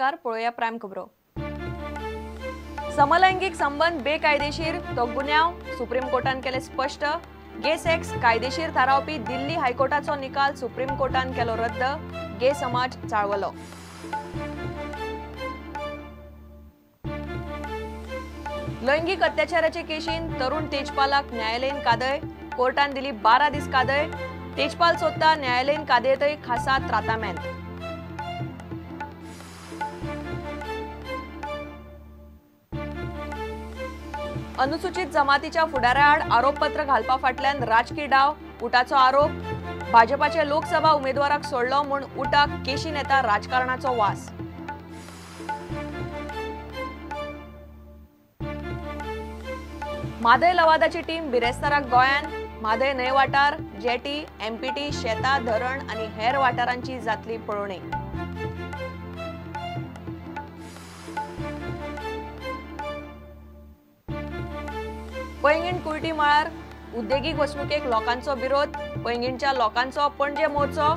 नमस्कार, पळोवया प्रायम खबरो। समलैंगिक संबंध बेकायदेशीर तो गुन्यांव सुप्रीम कोर्टान केले स्पष्ट। गे सेक्स कायदेशीर थारावपी दिल्ली हायकोर्टाचो निकाल सुप्रीम कोर्टान केलो रद्द। गे समाज चाळवलो। लैंगिक अत्याचाराचे केशीन तरुण तेजपालाक न्यायालयीन कादय, कोर्टान दिली 12 दीस कादय। तेजपाल सोदता न्यायालयीन कादयेंतय खासा त्रातामेंत। अनुसूचित जमातीच्या फुडाऱ्याआड आरोपपत्र घालपा फाटल्यान राजकी डाव, उटाचो आरोप। भाजपाचे लोकसभा उमेदवाराक सोडलो म्हूण उटाक केशी नेता राजकारणाचो वास। म्हादय लवादाची टीम बिरेस्ताराक गोंयांत। म्हादय न्हंय वाठार, जेटी, एमपीटी, शेतां, धरण आनी हेर वाठारांची जातली पळोवणी। पैंगीण कुर्टी मळार उद्देगीक वसणुकेक लोकांचो विरोध। पैंगीणच्या लोकांचो पणजे मोर्चो।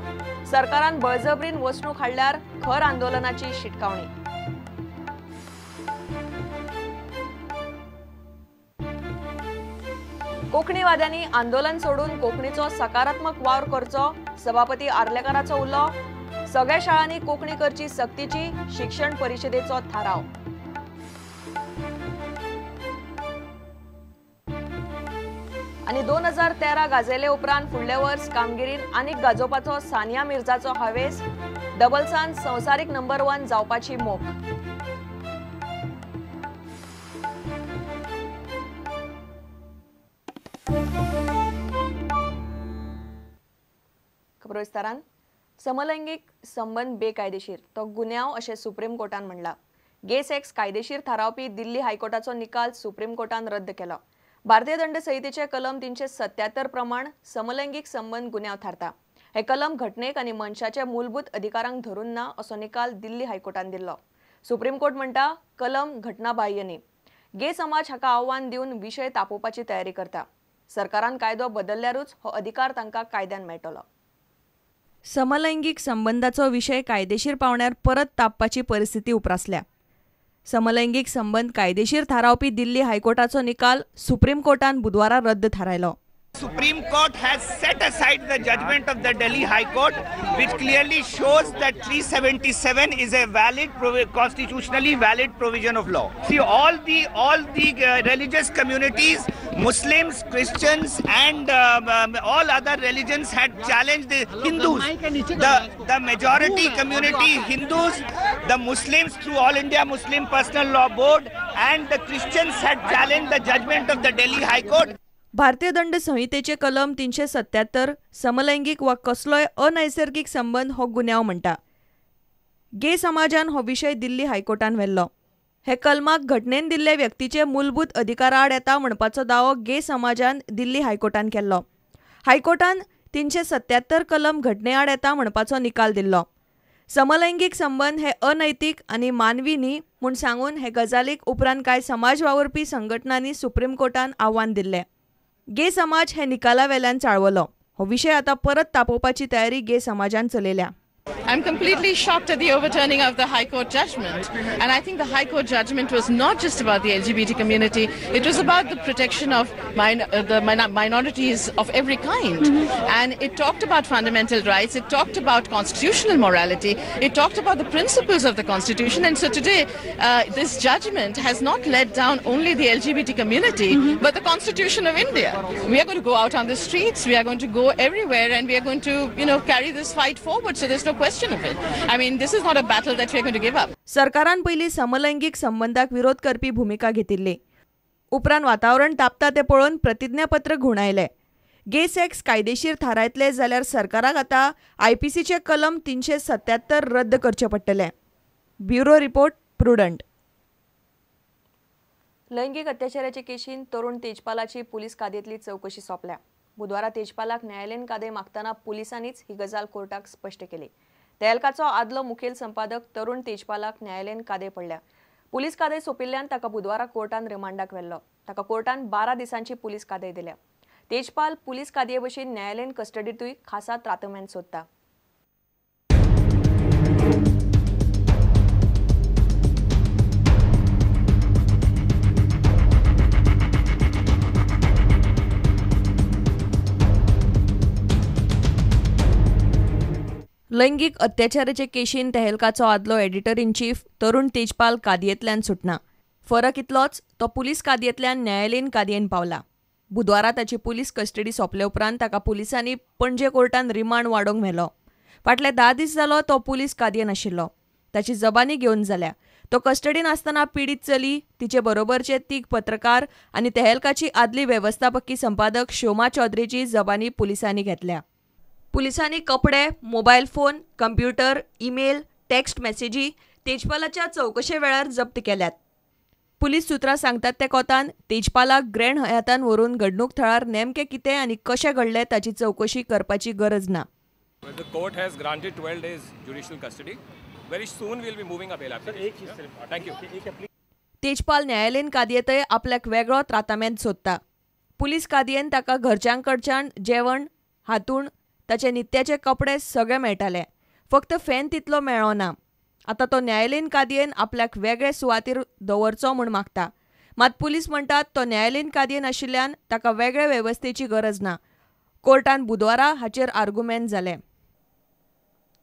सरकारान बळजबरीन वसणूक हाडल्यार खर आंदोलनाची शिटकावणी। कोंकणीवाद्यांनी आंदोलन सोडून कोंकणीचो सकारात्मक वावर करचो, सभापती आर्लेकाराचो उलो। सगळ्या शाळांनी कोंकणी करची सक्तीची, शिक्षण परिशदेचो थाराव। आनी 2013 गाजयले उपरांत फुडले वर्स कामगिरीन आनीक गाजोवपाचो सानिया मिर्झाचो हावेस। डबल्सान संवसारीक नंबर 1 जावपाची मोख। खबरो विस्तारान। समलैंगिक संबंध बेकायदेशीर तो गुन्यांव अशें सुप्रीम कोर्टान म्हणलां। गे सेक्स कायदेशीर थारावपी दिल्ली हायकोर्टाचो निकाल सुप्रीम कोर्टान रद्द केलो। भारतीय दंड संहितेचे कलम 377 प्रमाण समलैंगिक संबंध गुन्यांव थारता। हे कलम घटनेक आनी मनशाच्या मूलभूत अधिकारांक धरून ना असो निकाल दिल्ली हायकोर्टान दिल्लो। सुप्रीम कोर्ट म्हणटा कलम घटनाबाह्य न्ही। गे समाज हाका आव्हान दिवन विशय तापोवपाची तयारी करता। सरकारान कायदो बदलल्यारूच हो अधिकार तांकां कायद्यान मेळटलो। समलैंगिक संबंधाचो विशय कायदेशीर पावण्यार परत तापपाची परिस्थिती उप्रासल्या। समलैंगिक संबंध कायदेशीर थारावपी दिल्ली हायकोर्टाचो निकाल सुप्रीम कोर्टान बुधवारा रद्द थारायलो। Supreme Court has set aside the judgment of the Delhi High Court, which clearly shows that 377 is a valid, constitutionally valid provision of law. See, all the religious communities, Muslims, Christians, and all other religions had challenged the Hindus. The majority community, Hindus, the Muslims through All India Muslim Personal Law Board, and the Christians had challenged the judgment of the Delhi High Court. भारतीय दंड संहितेचे कलम 377 समलैंगिक वा कसलोय अनैसर्गिक संबंध हो गुन्यांव म्हणटा। गे समाजान हो विशय दिल्ली हायकोर्टान व्हेल्लो। हे कलमाक घटनेन दिल्ले व्यक्तीचे मूलभूत अधिकाराआड येता म्हणपाचो दावो गे समाजान दिल्ली हायकोर्टान केल्लो। हायकोर्टान 377 कलम घटनेआड येता म्हणपाचो निकाल दिल्लो। समलैंगिक संबंध हे अनैतिक आनी मानवी न्ही म्हूण सांगून हे गजालीक उपरांत कांय समाज वावुरपी संघटनांनी सुप्रीम कोर्टान आव्हान दिल्लें। गे समाज हे निकाला वेल्यान चाळवलो। हो विशय आता परत तापोवपाची तयारी गे समाजान चलयल्या। I'm completely shocked at the overturning of the High Court judgment, and I think the High Court judgment was not just about the LGBT community, it was about the protection of the minorities of every kind. And it talked about fundamental rights, it talked about constitutional morality, it talked about the principles of the Constitution. And so today, this judgment has not let down only the LGBT community, but the Constitution of India. We are going to go out on the streets, we are going to go everywhere, and we are going to, you know, carry this fight forward. So there's no question of it. I mean, this is not a battle that we are going to give up. सरकारान पयलीं समलैंगिक संबंधाक विरोध करपी भूमिका घेतिल्ली। उपरांत वातावरण तापता ते पळोवन प्रतिज्ञापत्र घुणायले। गे सेक्स कायदेशीर थारायतले जाल्यार सरकाराक आतां आयपीसीचे कलम 377 रद्द करचे पडटले। Bureau report, Prudent. लैंगिक अत्याचाराचे केशीन तरुण तेजपालाची पुलीस कादयेंतली चवकशी सोंपल्या। बुधवारा तेजपालाक न्यायालयीन कादय मागतना पुलिसांनीच ही गजाल कोर्टाक स्पष्ट केली। तहलकाचो आदलो मुखेल संपादक तरुण तेजपालाक न्यायालयीन कादय पडल्या। पुलीस कादय सोंपिल्ल्यान ताका बुधवारा कोर्टान रिमांडाक व्हेल्लो। ताका कोर्टान 12 दिसांची पुलीस कादय दिल्या। तेजपाल पुलीस कादये भशेन न्यायालयीन कस्टडींतूय खासा त्रातमेंत सोदता। लैंगीक अत्याचाराचे केशीन तेहलकाचो आदलो editor in chief Tarun Tejpal कादयेंतल्यान सुटना. फरक इतलोच, तो पुलीस कादयेंतल्यान न्यायालयीन कादयेन पावला. बुधवारा ताची पुलीस कस्टडी सोंपले उपरांत ताका पुलिसांनी पणजे कोर्टान रिमांड वाडोवंक व्हेलो. फाटले 10 दीस जालो तो पुलीस कादयेन आशिल्लो. ताची जबानी घेवन जाल्या. तो कस्टडीन आसतना पिडीत चली, तिचे बरोबरचे 3 पत्रकार आनी तेहलकाची आदली वेवस्थापकी संपादक शोमा चौधरीची जबानी पुलिसांनी घेतल्या. पुलिसांनी कपडे, mobile phone, computer, email, text मॅसेजी तेजपालाच्या चवकशे वेळार जप्त केल्यात. पुलीस सुत्रां सांगतात ते कोतान तेजपालाक ग्रँड हयातान व्हरून घडणूक थळार नेमकें कितें आनी कशें घडलें ताची चवकशी करपाची गरज ना. The court has granted 12 days judicial custody. Very soon we will be moving a bail application. Thank you. Tejpal न्यायालयीन कादयेंतय आपल्याक वेगळो त्रातामेंत सोदता. पुलीस कादयेन ताका घरच्यांकडच्यान जेवण, हातूण, ताचे नित्याचे कपडे सगळे मेळटाले. फक्त फॅन तितलो मेळ्ळो ना. आतां तो न्यायालयीन कादयेन आपल्याक वेगळे सुवातीर दवरचो म्हूण मागता. मात पुलीस म्हणटात तो न्यायालयीन कादयेन आशिल्ल्यान ताका वेगळे वेवस्थेची गरज ना. कोर्टान बुधवारा हाचेर आर्गुमेंट जालें.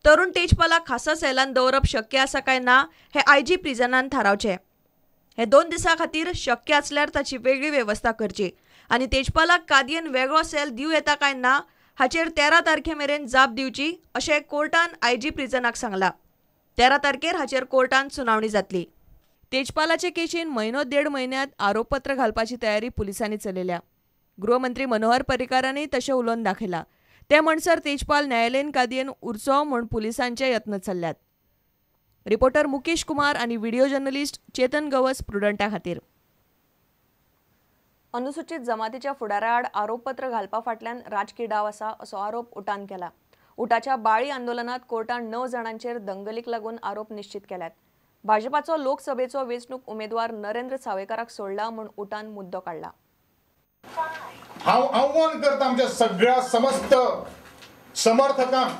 तरुण तेजपालाक खासा सेलान दवरप शक्य आसा काय ना हें आयजी प्रिजनान थारावचें. हे 2 दिसां खातीर शक्य आसल्यार ताची वेगळी वेवस्था करची आनी तेजपालाक कादयेन वेगळो सेल दिवं येता काय ना हाचेर 13 तारखे मेरेन जाप दिवची अशें कोर्टान आयजी प्रिजनाक सांगलां. 13 तारखेर हाचेर कोर्टान सुनावणी जातली. तेजपालाचे केशीन म्हयनो देड म्हयन्यांत आरोपपत्र घालपाची तयारी पुलिसांनी चलयल्या. गृहमंत्री मनोहर पर्रीकारांनी तशें उलोवन दाखयलां. ते म्हणसर तेजपाल न्यायालयीन कादयेन उरचो म्हूण पुलिसांचे यत्न चल्ल्यात. रिपोर्टर मुकेश कुमार आनी व्हिडिओ जर्नलिस्ट चेतन गवस प्रुडंटा खातीर. अनुसूचित जमातीच्या फुडाऱ्याआड आरोपपत्र घालपा फाटल्यान राजकी डाव आसा असो आरोप उटान केला. उटाच्या बाळी आंदोलनात कोर्टान 9 जाणांचेर दंगलीक लागून आरोप निश्चित केल्यात. भाजपाचो लोकसभेचो वेंचणूक उमेदवार नरेंद्र सावयकाराक सोडला म्हूण उटान मुद्दो काडला. हांव आव्हान करता आमच्या सगळ्या समस्त समर्थकांक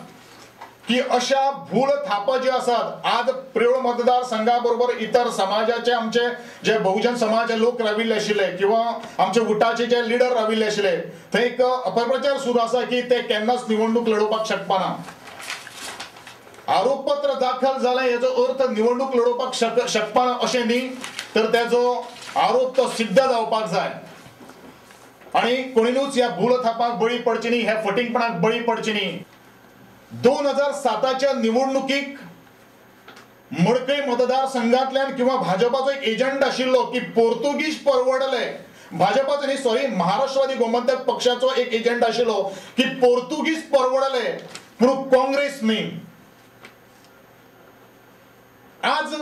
की अशा भूल थापा ज्यो आसात आज प्रियोळ मतदारसंघा बरोबर इतर समाजाचे आमचे जे बहुजन समाज लोक राविल्ले आशिल्ले किंवा आमचे उटाचे जे लिडर राविल्ले आशिल्ले थंय एक अपप्रचार सुरू आसा की ते केन्नाच निवडणूक लढोवपाक शकपाना. आरोपपत्र दाखल जालें हेजो अर्थ निवडणूक लढोवपाक शकपाना अशें न्ही, तर तेजो आरोप तो सिद्ध जावपाक जाय आणि कोणीनूच ह्या भूल थापाक बळी पडची न्ही, ह्या फटींगपणाक बळी पडची न्ही. 2007च्या निवडणुकीक मडकय मतदारसंघातल्यान किंवा भाजपाचो एक एजंट आशिल्लो की पोर्तुगीज परवडले, भाजपाचो न्ही सॉरी महाराष्ट्रवादी गोमंतक पक्षाचो एक एजंट आशिल्लो की पोर्तुगीज परवडले पूण काँग्रेस न्ही. आज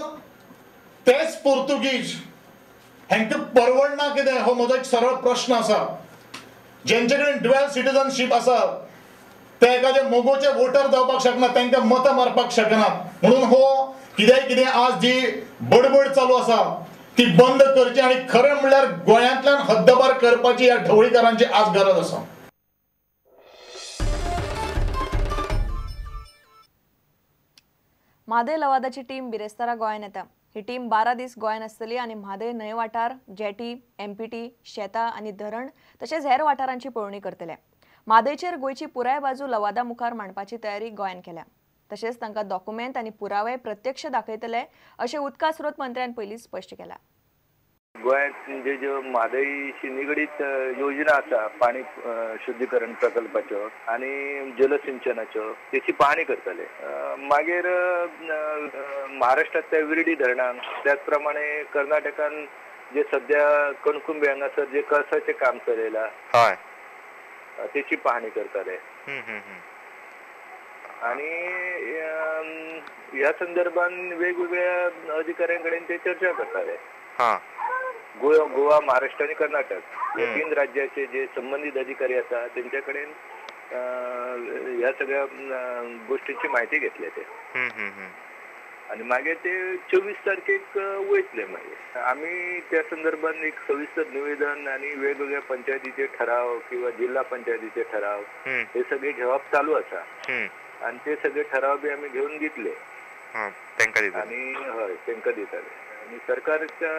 तेच पोर्तुगीज हांकां परवडना कितें हो म्हजो एक सरळ प्रश्न आसा. जेंचे कडेन ड्युअल सिटीजनशीप आसा ते एखादे मोगोचे वोटर जावपाक शकना, तांकां मतां मारपाक शकनात. म्हणून हो कितेंय कितें आज जी बडबड चालू आसा ती बंद करची आनी खरें म्हणल्यार गोंयांतल्यान हद्दपार करपाची ह्या ढवळीकारांची आज गरज आसा. म्हादय लवादाची टीम बिरेस्तारा गोंयांत येता. ही टीम 12 दीस गोंयांत आसतली आनी म्हादय न्हंय वाठार, जेटी, एमपीटी, शेतां आनी धरण तशेंच हेर वाठारांची पळोवणी करतले. म्हादयचेर गोंयची पुराय बाजू लवादा मुखार मांडपाची तयारी गोंयान केल्या. तशेंच तांकां डॉक्युमेंट आनी पुरावे प्रत्यक्ष दाखयतले अशें उदका स्रोत मंत्र्यान पयलींच स्पश्ट केलां. गोंयांत जे ज्यो म्हादयशी निगडीत योजना आसा पाणी शुद्धीकरण प्रकल्पाच्यो आनी जलसिंचनाच्यो तेची पाहणी करतले. मागीर महाराष्ट्रांतल्या विर्डी धरणांक, त्याच प्रमाणे कर्नाटकान जे सद्या कणकुंबे हांगासर जे कळसाचें काम चलयलां तेची पाहणी करतले. आणि ह्या संदर्भात वेगवेगळ्या अधिकाऱ्यां कडेन ते चर्चा करतले. गोवा, महाराष्ट्र आणि कर्नाटक या 3 राज्याचे जे संबंधित अधिकारी आसा तेंच्या कडेन ह्या सगळ्या गोष्टींची माहिती घेतले ते आणि मागीर ते 24 तारखेक वयतले. मागीर आमी त्या संदर्भात एक सविस्तर निवेदन आणि वेगवेगळ्या पंचायतीचे ठराव किंवा जिल्हा पंचायतीचे ठराव हे सगळे घेवप चालू आसा आणि ते सगळे ठराव बी आमी घेवन दितले आणि हय तेंकां दितले आणि सरकारच्या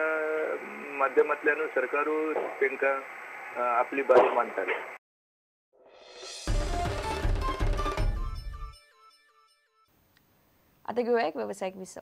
माध्यमांतल्यान सरकारूय तेंकां आपली बाजू मांडटले. आतां घेवया एक वेवसायीक विसव.